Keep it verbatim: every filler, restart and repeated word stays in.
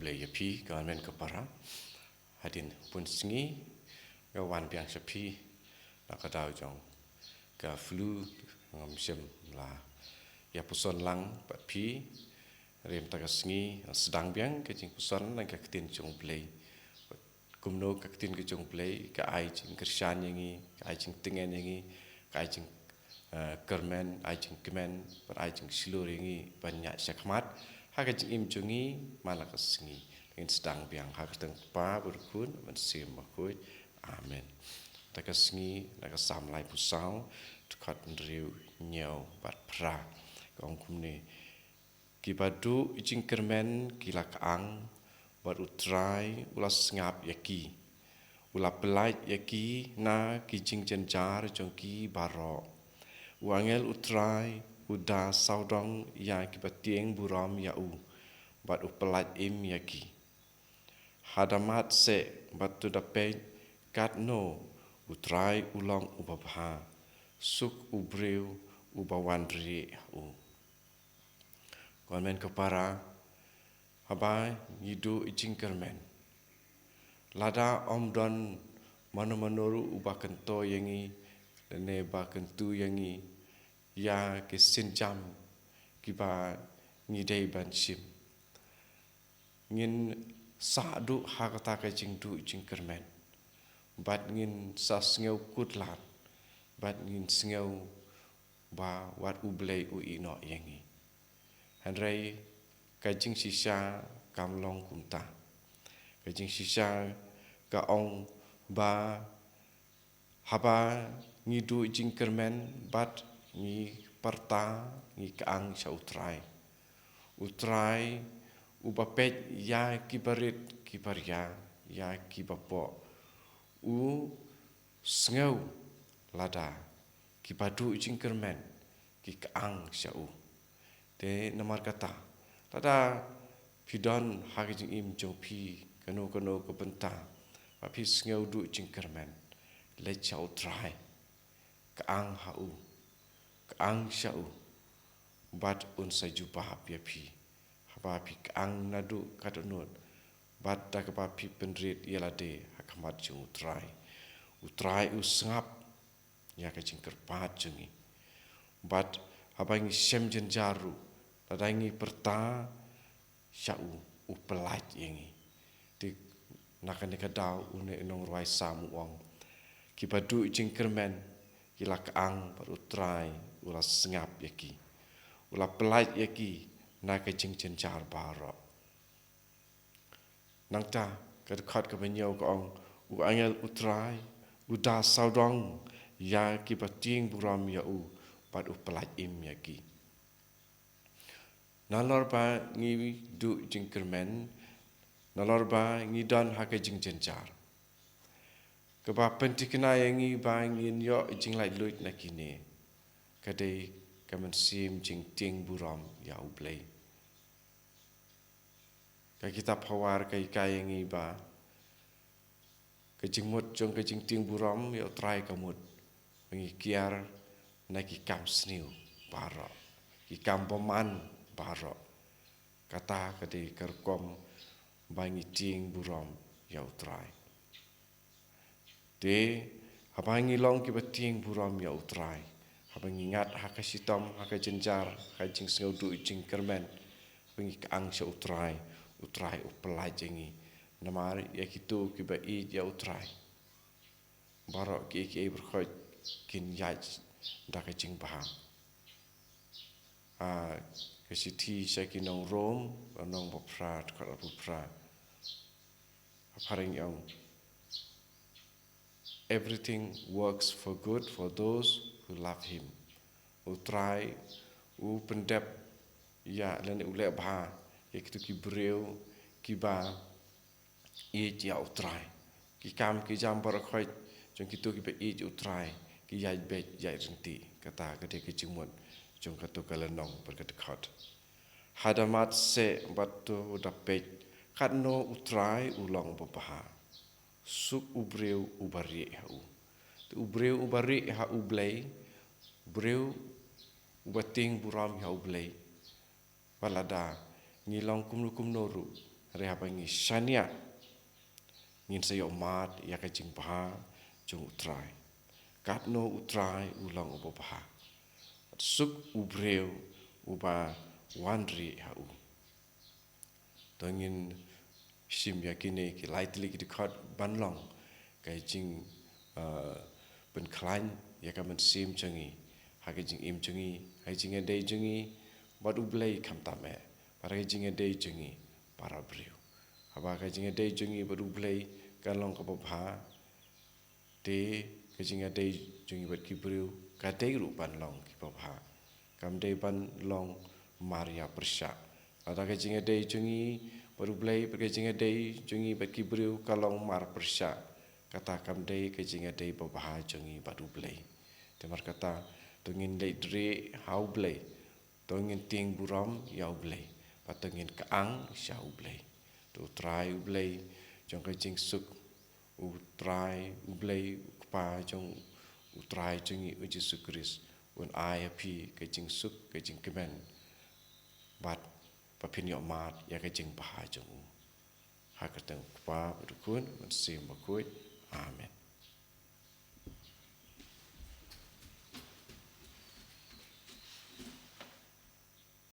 Khublei ïa phi, ka hynmen ka para. Hadien bun sngi nga wan biang sha phi na ka daw jong ka flu, ngam shym la ïa puson lang bad phi. Hynrei mynta ka sngi nga sdang biang ka jingpuson na ka ktien jong U Blei. Kumno ka ktien ka jong U Blei ka ai jingkyrshan ïa ngi, ka ai jingtngen ïa ngi, ka ai jing, eh, kyrmen, ai jingkmen, bad ai jingshlur ïa ngi ban ïaid shakhmat ha ka jingim jong ngi man la ka sngi. Ngin sdang biang ha ka kyrteng U Kpa bad U Khun bad U Mynsiem Bakhuid. Amen. Mynta ka sngi na ka Salm laiphew saw, dkhot hynriew, hynñiew bad phra. Ka ong kumne: Kiba duh jingkyrmen ki la kyang, bad U Trai u la sngap ïa ki. U la pyllait ïa ki na ki jingjynjar jong ki baroh. U angel U Trai u da sawdong ïa kiba tieng burom ïa u, bad u pyllait im ïa ki. Ha da mad seh bad to da peit, katno U Trai u long uba bha. Suk u briew uba wan rieh ha u. Ko hynmen ko para, haba ngi duh jingkyrmen, lada ym don mano mano ruh uba kyntu ïa ngi, lane ba kyntu ïa ngi ïa ki sienjam kiba ngi dei ban shim, ngin sa duh ha kata ka jingduh jingkyrmen, bad ngin sa sngew kut lad, bad ngin sngew ba wat U Blei u ïehnoh ïa ngi. Hynrei ka jingshisha kam long kumta. Ka jingshisha ka ong ba haba ngi duh jingkyrmen bad ngi pyrta, ngi kyang sha U Trai, U Trai uba peit ïa kiba rit kiba ria, ïa kiba poh, u sngew lada kiba duh jingkyrmen ki kyang sha u. Te namar kata, lada phi don ha ka jingim jong phi kano kano ka bynta ba phi sngew duh jingkyrmen, leit sha U Trai, kyang ha u, kyang sha u, bad un sa jubab ïa phi. Haba phi kyang naduh katno, bad da kaba phi pynrit ïa lade ha khmat jong U Trai, U Trai u sngap ïa ka jingkyrpad jong ngi. Bad haba ngi shem jynjar ruh, lada ngi pyrta sha u, u pyllait ïa ngi. Te na kane ka daw une u nongrwai Salm u ong, kiba duh jingkyrmen ki la kyang bad U Trai u la sngap ïa ki. U la pyllait ïa ki na ka jingjynjar baroh. Nangta ka dkhot kaba hynñiew ka ong, u angel U Trai u da sawdong ïa kiba tieng burom ïa u, bad u pyllait im ïa ki. Nalor ba ngi duh jingkyrmen, nalor ba ngi don ha ka jingjynjar, kaba pynthikna ïa ngi ba ngin ïoh jinglaitluid na kine, ka dei ka mynsiem jingtieng burom ïa U Blei. Ka kitab Hawar ka hikai ïa ngi ba ka jingmut jong ka jingtieng burom ïa U Trai ka mut ba ngi kiar na ki kam sniew baroh, ki kam bymman baroh. Kata ka dei ka rukom ba ngi tieng burom ïa U Trai. Te haba ngi long kiba tieng burom ïa U Trai, haba ngi ngat ha ka shitom, ha ka jynjar, ha ka jingsngewduh jingkyrmen, haba ngi kyang sha U Trai, U Trai u pyllait ïa ngi. Namar ïa kito kiba ïeit ïa U Trai, baroh kiei kiei baroh kin ïaid da ka jingbha. Ah, ka shithi sha ki nong Rom, lynnong ba phra, dkhot arphew phra. Phareng ong, "Everything works for good for those who love him." U Trai u pyndep ïa, lane u leh bha ïa kito ki briew kiba ïeit ïa U Trai. Ki kam ki jam baroh khoit jong kito kiba ïeit ïa U Trai ki ïaid beit ïaid ryntih. Kata ka dei ka jingmut jong kato ka lynnong bad ka dkhot. Hada mad seh bad to da peit, katno U Trai u long uba bha. Suk u briew uba rieh ha u. Te u briew uba rieh ha U Blei, briew uba tieng burom ha U Blei, wat lada ngi long kumno kumno ruh, Hynrei haba ngi shaniah, ngin sa ïohmad ïa ka jingbha jong U Trai. Katno U Trai u long uba bha. Bad suk u briew uba wan rieh ha u. To ngin shim ïa kine ki lai tylli ki dkhot ban long ka jing, uh, pynkhlaiñ ïa ka mynsiem jong ngi ha ka jingim jong ngi, ha ka jingïadei jong ngi bad U Blei khamtam eh, bad ha ka jingïadei jong ngi para briew. Haba ka jingïadei jong ngi bad U Blei kan long kaba bha, te ka jingïadei jong ngi bad ki briew ka dei ruh ban long kiba bha. Kam dei ban long mar ïapyrshah. Lada ka jingïadei jong ngi bad U Blei bad ka jingïadei jong ngi bad ki briew ka long mar pyrshah, kata kam dei ka jingïadei babha jong ngi bad U Blei. Te namar kata, to ngin leit rieh ha U Blei. To ngin tieng burom ïa U Blei. Bad to ngin kyang sha U Blei. To U Trai U Blei jong ka jingsuk, U Trai U Blei, U Kpa jong U Trai jong ngi U Jisu Khrist, un ai ha phi ka jingsuk, ka jingkmen, bad ba phin ïohmad ïa ka jingbha jong u. Ha ka kyrteng U Kpa, bad U Khun, Mynsiem Bakhuid. Amen.